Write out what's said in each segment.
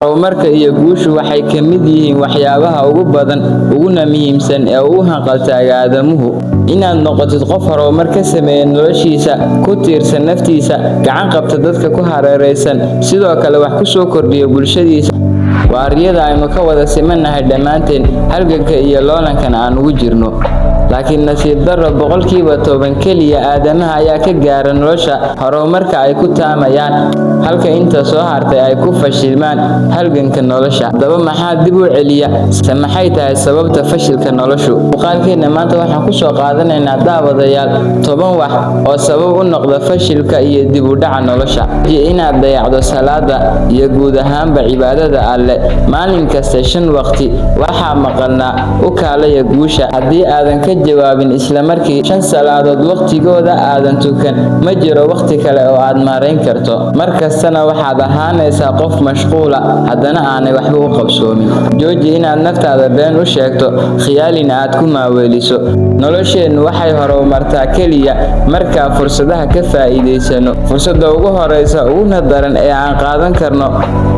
Horumarka iyo guushu waxay ka mid yihiin waxyaabaha ugu badan uguna muhiimsan ee uu u hanqaltaago aadamuhu. Inaad noqotid qof horumar ka sameeya noloshiisa, ku tiirsan naftiisa, gacan qabta dadka ku hareeraysan, sidoo kale wax ku soo kordhiya bulshadiisa. Waa riyada aynu ka wada simannahay dhammaanteen, halganka iyo loolankana aan ugu jirno. Laakiin nasiib darro, 10% kaliya aadamaha ayaa ka gaara nolosha horumarka ay ku taamayaan, halka inta soo hartay ay ku fashilmaan halganka nolosha. Haddaba maxaa dib u celiya? Se maxay tahay sababta fashilka noloshu? Muuqaalkeena maanta waxaan ku soo qaadanaynaa, daawadayaal, 10 wax oo sabab u noqda fashilka iyo dib u dhaca nolosha. Inaad dayacdo salaada iyo guud ahaanba cibaadada Alle maalin kasta 5 waqti. Waxaa maqalnaa "u kaalaya guusha". Haddii aadan ka jawaabin isla markii 5 salaadood waqtigooda aadan tukan, ma jiro waqti kale oo aad maarayn karto. Mar kastana waxaad ahaanaysaa qof mashquula, haddana aanay waxba u qabsoomin. Jooji inaad naftaada been u sheegto, khiyaalina aad ku maaweeliso. Nolosheennu waxay horumartaa kaliya markaan fursadaha ka faa'iidaysano. Fursadda ugu horreysa uguna daran ee aan qaadan karno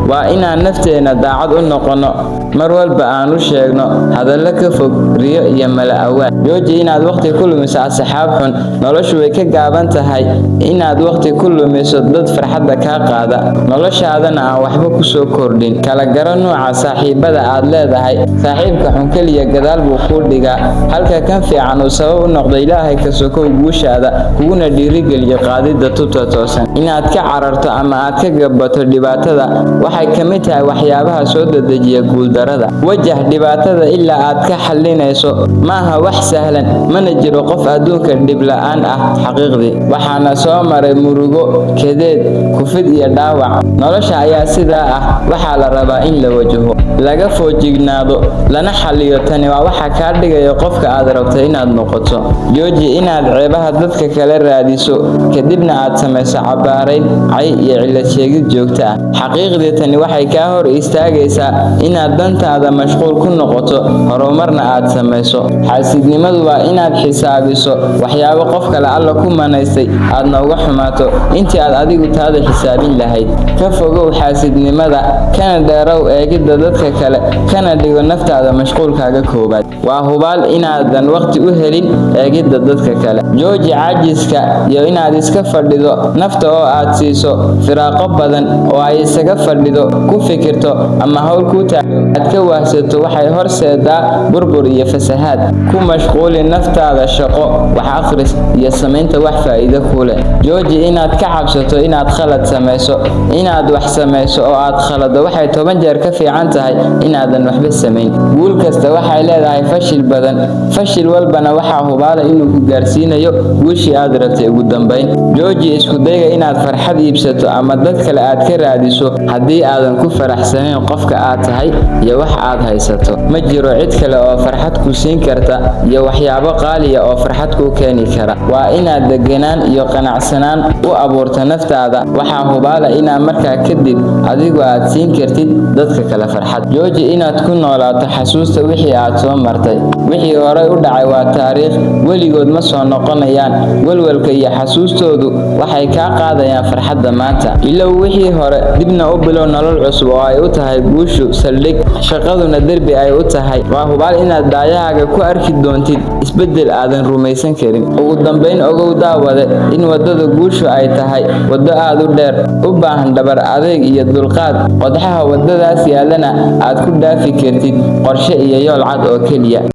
waa inaan nafteena daacad u noqono, mar walba aan u sheegno hadallo ka fog riyo iyo mala-awaal. Jooji inaad waqti ku lumiso asxaab xun. Noloshu way ka gaaban tahay inaad waqti ku lumiso dad farxadda kaa qaada, noloshaadana aan waxba ku soo kordhin. Kala garo nooca saaxiibada aad leedahay. Saaxiibka xun kaliya gadaal buu kuu dhigaa, halka kan fiican uu sabab u noqdo, Ilaahay ka sokow, guushaada, kuguna dhiirigeliyo qaadidda tubta toosan. Inaad ka cararto ama aad ka gabato dhibaatada waxay ka mid tahay waxyaabaha soo dedejiya guuldarrada. Wajah dhibaatada ilaa aad ka xallinayso. Maaha wax sahlan, mana jiro qof adduunka dhib la'aan ah xaqiiqdii. Waxaana soo maray murugo, kadeed, kufid iyo dhaawac. Nolosha ayaa sidaa ah. Waxaa la rabaa in la wajaho, laga foojignaado, lana xalliyo. Tani waa waxa kaa dhigaya qofka aad rabto inaad noqoto. Jooji inaad ceebaha dadka kale raadiso, kadibna aad samayso cabaarayn, cay iyo cillad sheegid joogto ah. Xaqiiqdii, tani waxay kaa hor istaagaysaa inaad dantaada mashquul ku noqoto, horumarna aad samayso. Xaasidnimadu waa inaad xisaabiso waxyaabo qof kale Alla ku manaystay, aadna uga xumaato intii aad adigu taada xisaabin lahayd. Ka fogow xaasidnimada, kana dheerow eegidda dadka kale, kana dhigo naftaada mashquulkaaga koowaad. Waa hubaal inaadan waqti u helin eegidda dadka kale. Jooji caajiska iyo inaad iska fadhido. Nafta oo aad siiso firaaqo badan oo ay isaga fadhido, ku fikirto ama hawl kuu taalo aad ka wahsato waxay horseedaa burbur iyo fasahaad. Ku mashquuli naftaada shaqo, wax akhris iyo samaynta wax faa'iido kuu leh. Jooji inaad ka cabsato inaad khalad samayso. Inaad wax samayso oo aad khalado waxay 10 jeer ka fiican tahay inaadan waxba samayn. Guul kasta waxay leedahay fashil badan, fashil walbana waxaa hubaala inuu ku gaarsiinayo guushii aad rabtay ugu dambayn. Jooji isku dayga inaad farxad iibsato ama dad kale aad ka raadiso haddii aadan ku faraxsanayn qofka aad tahay iyo wax aad haysato. Ma jiro cid kale oo farxad ku siin karta iyo waxyaabo qaaliya oo farxad kuu keeni kara. Waa inaad deganaan iyo qanacsanaan u abuurto naftaada. Waxaa hubaala inaad markaa kadib adigu aad siin kartid dadka kale farxad. Jooji inaad ku noolaato xasuusta wixii aad soo martay. Wixii horay u dhacay waa taariikh, weligood ma soo noqonayaan. Walwalka iyo xasuustoodu waxay kaa qaadayaan farxadda maanta. Ilow wixii hore, dibna u bilow nolol cusub oo ay u tahay guushu saldhig, shaqaduna derbi ay u tahay. Waa hubaal inaad daayahaaga ku arki doontid isbeddel aadan rumaysan karin. Ugu dambayn, ogow, daawade, in waddada guushu ay tahay waddo aad u dheer, u baahan dhabar adayg iyo dulqaad. Qodxaha waddadaas yaallana aad ku dhaafi kartid qorshe iyo yool cad oo keliya.